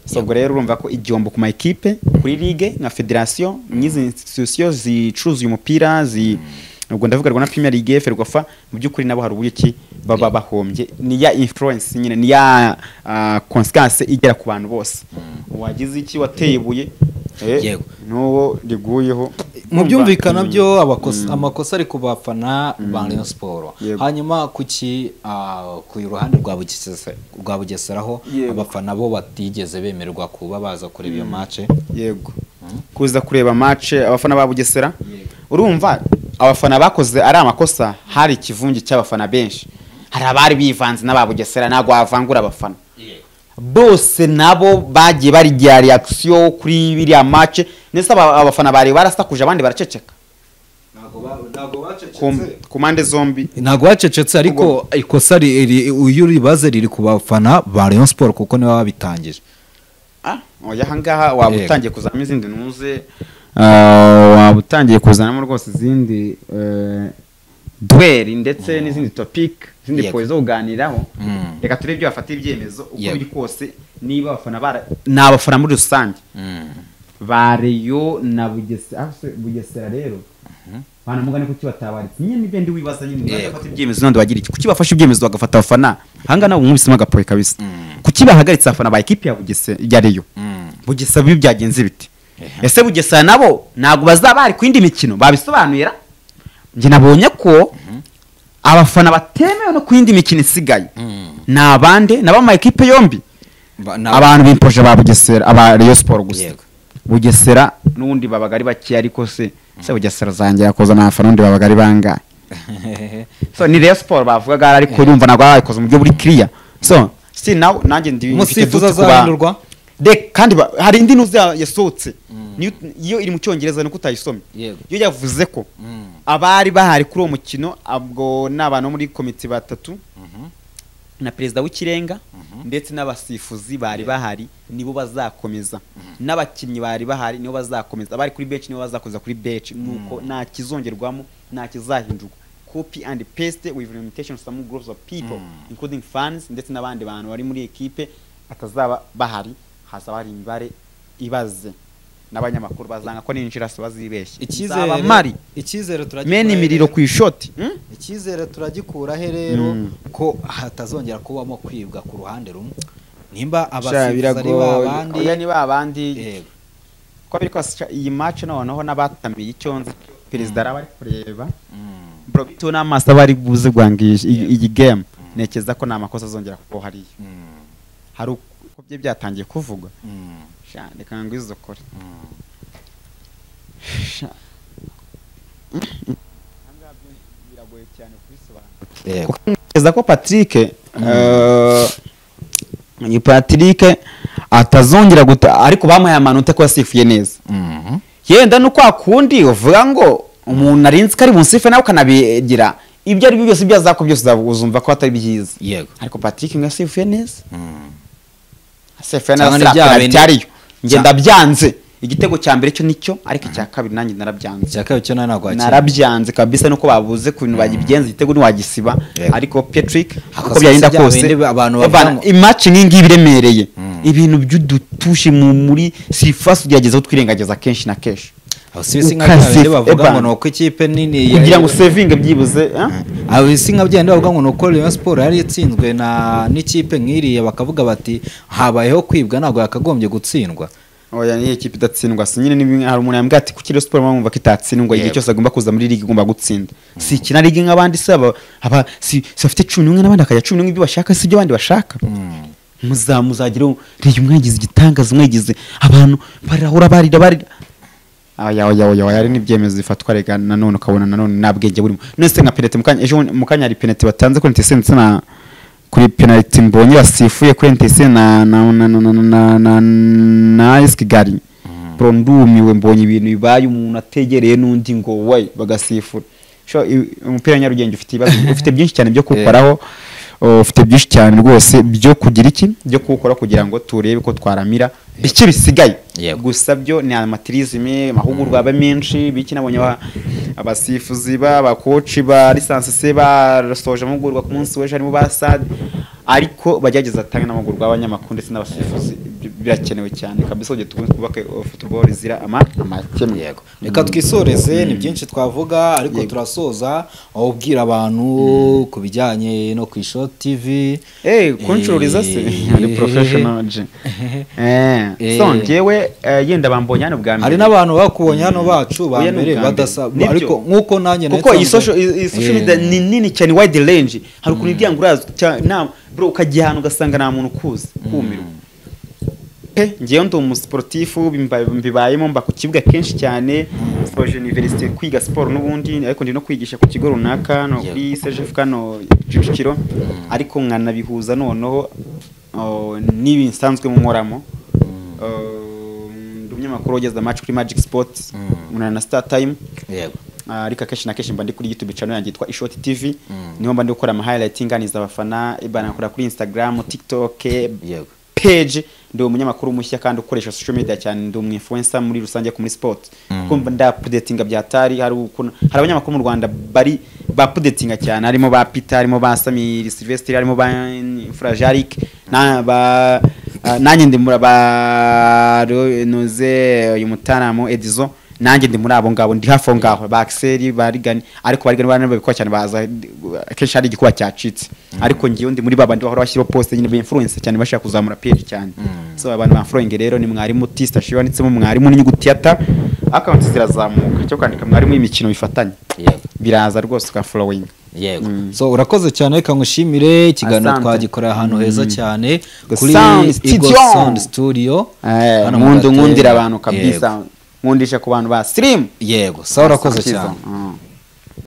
So ubwo rero urumva ko igihombo ku ma ekipe kuri ligue nka federation n'izi institution zicuruza uyu mupira ubwo ndavuga Rwanda Premier League, Ferwafa, mu by'ukuri nabo hari uburyo ki baba bahombye. Ni ya influence nyine, ni ya consequence igera ku bantu bose. Wagize iki wateye ibuye n'uwo riguyeho. Mu byumvikana byo amakosa ari ku bafana ba Rayon Sport. Hanyuma kuki ku ruhande rwa Bugesera ho abafana bo batigeze bemererwa kuba baza kureba iyo match? Yego, kuza kureba match abafana ba Bugesera, urumva abafana bakoze ari amakosa. Hari ikivunge cy'abafana benshi, hari abari bivanze n'aba Bugesera, ntabwo wavangura abafana bose, nabo bagiye barigira reaction kuri biriya match. Nese abafana bari barasakuje abandi baraceceka ku mpande zombi. Ntabwo bacecetse, ariko ikosa uyu ribaze riri ku bafana ba Rayon Sport kuko nibo babitangije. Oya, ahangaha waba utangiye kuzanamo izindi ntuze, waba utangiye kuzanamo rwose izindi duel ndetse n'izindi topic, izindi points zo kuganiraho. Reka turebe ibyo bafata ibyemezo uko biri kose. Niba abafana bara ni abafana muri rusange ba Rayon na Bugesera, Bugesera rero banamugane kuki batabaritse nyine, nibyo ndi wibaza nyine. Bafata ibyemezo nandi bagira iki, kuki bafashe ibyemezo bagafata abafana hanga nabo mwubisemo agapoye kabisa. Kuki bahagaritse abafana ba ekipe ya Bugesera ya Rayon? Bugesera bibi byagenze biti ese Bugesera nabo ntabwo bazaba bari ku yindi mikino babisobanurira? Njye nabonye ko abafana batemewe no ku yindi mikino isigaye ni abande nabo ama ekipe yombi, abantu bimpoje ba Bugesera, aba Rayon Sport gusa. Bugesera n'ubundi babaga ari bake, ariko se Bugesera zangira koza n'abafana n'undi babaga ari bangahe? So ni Rayon Sport bavugaga, ariko urumva ntabwo babikoze mu buryo buri clear. So still now nanjye ndi umusifuzi azahindurwa. Kandi hari indi nuze yasohotse iyo iri mu Cyongereza nuko utayisomye, iyo yavuze ko abari bahari kuri uwo mukino ubwo n'abantu muri komite batatu na perezida w'ikirenga ndetse n'abasifuzi bari bahari nibo bazakomeza, n'abakinnyi bari bahari nibo bazakomeza, abari kuri bench nibo bazakomeza kuri bench, nuko nta kizongerwamo, nta kizahindurwa, copy and paste with limitation some groups of people including fans ndetse n'abandi bantu bari muri ekipe atazaba bahari, hazaba hari imibare ibaze n'abanyamakuru bazanga ko ninjira se bazibeshye. Icyizere turagikura meni imiriro ku ishoti. Icyizere turagikura he rero ko hatazongera kubamo kwibwa ku ruhande rumwe, nimba abasifuzi ari babandi? Oya, ni babandi ko biri kose. Iyi match noneho n'abatamiye icyo nzi perezida araba ari kureba bro bito n'amaso bari buze gwangisha iyi game, ntekeza ko nta makosa azongera kuko hariya hari uko bye byatangiye kuvuga. Reka ngo izo kore biragoye cyane kubisobanura. Ntekereza ko Patrick atazongera guta, ariko bamuhaye amanota ko yasifuye neza. Yenda no kwa kundi uvuga ngo Umuntu arinzi ko ari bunsife nawe ukanabigira ibyo ari byo byose ibyo azako byose uzumva ko atari byiza. Yego. Ariko Patrick ngo yasifuye neza. Asifuye Cyangwa neza ni bya penalty bindi- ariyo. Njye ndabyanze. Igitego cya mbere cyo nicyo, ariko icya kabiri nanjye narabyanze. Icya kabiri cyo nawe ntabwo wakina. Narabyanze kabisa nuko babuze ku bintu bagibigenza igitego ntiwagisiba. Yego. Ariko Patrick Ako uko byagenda si bya kose bindi abantu bavuga ngo- imatch nk'iyi ngiyi iremereye. Ibintu by'udutushe muri surface ugerageza twirengagiza kenshi na kenshi. Aho si bisi nka bya bindi bavuga ngo ni uko ikipe nini kugira ngo sevinge byibuze. Aho bisi nka bya bindi bavuga ngo ni uko Rayon Sports yari itsinzwe na n'ikipe nk'iriya bakavuga bati habayeho kwibwa ntabwo yakagombye gutsindwa. Oya ni ikipe idatsindwa si nyine ni hari umuntu yambwiye ati kuki Rayon Sports mwumva ko itatsindwa igihe cyose agomba kuza muri ligue igomba gutsinda. Si ikina ligue nk'abandi se aba si bafite 11 n'abandi akajya 11 ibyo bashaka si ibyo abandi bashaka. Muzagira Rayon mwagize igitangaza mwagize abantu barahura barira. Aya oya oya oya ari n'ibyemezo bifatwa rega nanone ukabona nanone nta bwenge burimo. None se nka penalty mukanya ejo mukanya hari penalty batanze kuri NTC ndetse na kuri penalty mbonye basifuye kuri NTC na na na na na na na AS Kigali. Bro ndumiwe mbonye ibintu bibaye umuntu ategereye n'undi ngo way bagasifura. Umupira Nyarugenge ufite ibibazo ufite byinshi cyane byo kuwukoraho, ufite byinshi cyane rwose byo kugira iki byo kuwukora kugira ngo turebe ko twaramira biki bisigaye. Gusa byo ni amatirizme amahugurwa aba menshi biki nabonye abasifuzi ba abakoci ba licence C basoje amahugurwa ku munsi w'ejo harimo ba SAD, ariko bagerageza atanga n'amahugurwa y'abanyamakuru ndetse n'abasifuzi birakenewe cyane kabisa kugira ngo twubake football izira amakemwa. Yego. Reka twisoreze ni byinshi twavuga ariko turasoza aho ubwira abantu ku bijyanye no ku Ishoti TV. Kunshuriza se ari professional G. So njyewe yenda bambonye hano bwa mbere. Hari n'abantu bakubonye hano bacu ba mbere badasa ariko nkuko nanjye kuko iyi social media ni nini cyane wide range. Hari ukuntu ibyango urazi na bro ukajya ahantu ugasanga nta muntu ukuzi kumirwa. Pe ngewe ndi umusportifu mbibayemo mba ku kibuga kenshi cyane soje university kwiga sport n'ubundi ariko ndi no kwigisha ku kigo runaka no kuri CGF kano Kicukiro ariko nkanabihuza noneho n'ibi nsanzwe nkoramo. Ndi umunyamakuru wageze match kuri Magic Sport munana na Star Time. Yego. Ariko kenshi na kenshi mba ndi kuri YouTube channel yanjye yitwa Ishoti TV niho mba ndi gukora ama highlight nganiza abafana ibana nkora kuri Instagram, TikTok. Yego. Page ndi umunyamakuru mushya kandi ukoresha social media cyane ndi umu influencer muri rusange ku muri sport kuko nda updatinga bya tari hari abanyamakuru mu Rwanda bari ba updatinga cyane harimo ba Peter harimo ba Samir Sylvester harimo ba Frajaric na ba nanjye ndi muri ba Noze uyu mutaramo Edizo nanjye ndi muri abo ngabo ndi hafi aho ngaho ba Axel barigani ariko barigani bana babikora cyane baza kenshi hari igikuba cyacitse ariko ngiye ndi muri babandi bahora bashyira post nyine ba influence cyane bashaka kuzamura page cyane. So abantu ba following rero ni mwarimu Tista Shiwa nditsemo mwarimu n'inyuguti ya ta account zirazamuka cyo kwandika mwarimu imikino bifatanye biraza rwose ka following. Yego. So urakoze cyane reka ngushimire ikiganiro twagikorera ahantu heza cyane kuri Eagle Sound Studio. Nkundira abantu kabisa nkundisha ku bantu ba stream. Yego. Sawa urakoze cyane.